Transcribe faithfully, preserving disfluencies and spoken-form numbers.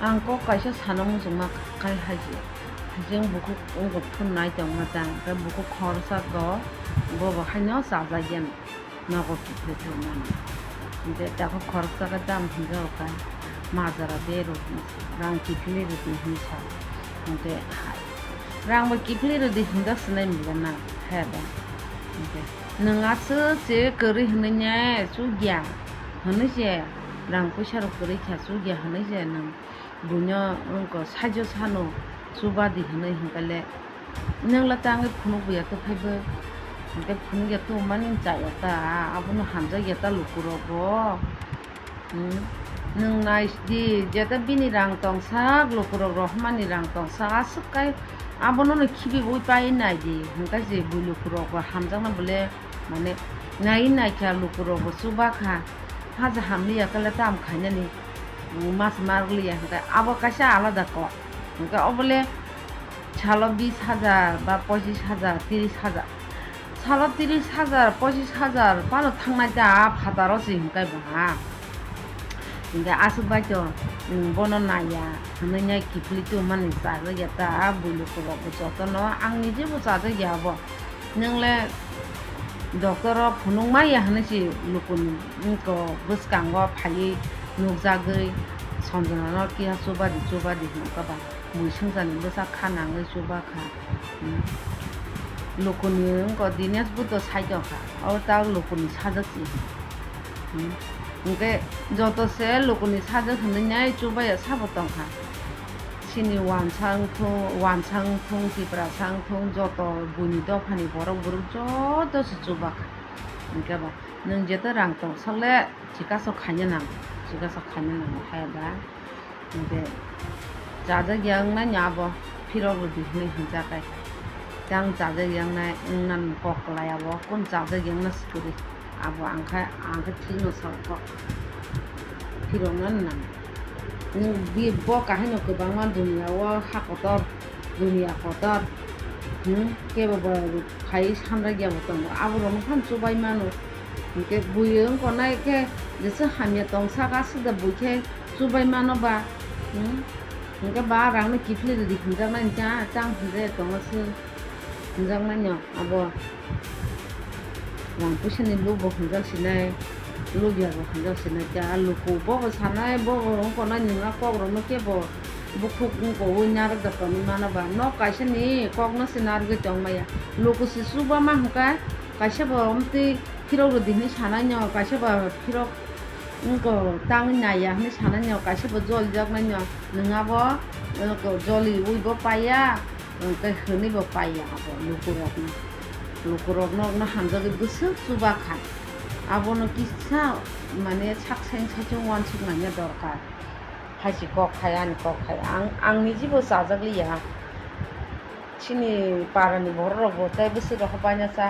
Ang kok kaisa sana muchungma khai hai se. Haising bukhuk wngkha phun nai tongma ta, hwnkhe bukhuk khoroksa go, bo bo haino chajak ya. Nogo kiphilwi tongmani. Hwnkhe takhuk khoroksa khe tamo hwnjak kha, majra de rw, rang kiphilwi rwdi hwnwi sa. Hwnkhe hai, rang bo kiphilwi rwdi hwnjak se nai mili na, haya da. Hwnkhe nwng aswk se kwrwi hwnwi ne chukya hwnwi se, rang puisa rok kwrwi kha chukya hwnwi se nwng buino wngkha saijo sano chubadi hwnwi hwnkhe le. Nwng le tangwi phunukbo ya tei phaibo, hwnkhe phunuk ya tongmani chaya ta, abono hamjak ya ta lukurok bo. Hmm? Nwng nai di, jeta bini rang tongsak, lukurok rohormani rang tongsak, aswk kai abono no khibiwi pai nai di, hwnkhe je bui lukurok bo hamjakna bole, mane, nai naikha lukurok bo chubakha, haja hamliya khe le tam khainani, hmm, mas marliya hwnkhe abo kaisa alada kok. Hwnkhe obole salo bis hajar ba pochis hajar, tiris hajar. Salo tiris hajar, pochis hajar phano thangnai ta a phataro se hwnkhe bo ha. Hwnkhe aswk bai to, mm, bono naiya hwnwi nai kiphilwi tongmani chajak ya ta a bui lukurok bo jotono, ang nijebo chajak ya abo. Nwng le doctor o phunuk ma ya hwnwi se lukuni wngkha bwskango phaiwi nukjagwi Sanjana no kiya chubadi chubadi hwnkha ba. Mui swngjani bwsa kha nangwi chuba kha. Hmm. Lukuni wngkha Dinesh bo to sai tong kha. Abo ta lukuni sajak se. Hmm. Hwnkhe joto se lukuni sajak hwnwi nai chuba ya sabo tong kha. Chini wansang thung, wansang thung, Tiprasang thung, joto buini dophani borok buruk joto se chuba kha. Hwnkhe ba nwng jeto rang tong sak le, Chikaso khaina nang, chikaso khaina nang, haya da. Hwnkhe chajak ya wngnai no abo phirok rwdi hwnwi hwnjak khe. Tei ang chajak ya wngnai wngna kok kwlai abo, kung chajak ya wngna swkuri. Abo ang khe, ang khe thikno sao kok. Phirokna nang. Nwng bi-, bo kahaino kwbangma duniya o ha kotor, duniya kotor, hmm, kebo bo phai sanragya bo tongo, aborokno phano chubai mano. Hinkhe bui wngkha nai khe jesa hamya tong saka aswk da bui khe chubai mano ba, hmm, hinkhe ba rangno kiphilwi rwdi hinjaknai hinkhe ah chang hinjaya tongo se hinjaknai no. Abo rang puisani lubo hwnjak sinai, lubya bo hwnjak sinai, khe a luku bobo sanai, bobo wngkha nai nwng a kok rokno kebo bukhuk wngkha ui narwk da tonwi mano ba, nok kaisa ni kok no se narwgwi tong maya, luku se chuba ma hwnkha, kaisa bo amtwi phirok rwdi hinwi sanai no, kaisa bo phirok wngkha tangwi naiya hinwi sanai no, kaisa bo jolijaknai no, nwng abo joli ui bo paiya. Tei hwnwi bo paiya abo lukurokno. Lukurokno okno hamjagwi bwswk chuba kha. Abono kisa mane sak saing saisung uansuk nangya dorkar. Hai se kok khai, ani kok khai. Ang, ang nijibo chajak liya. Chini parani borok rokbo tei bwswk rokbo baina cha.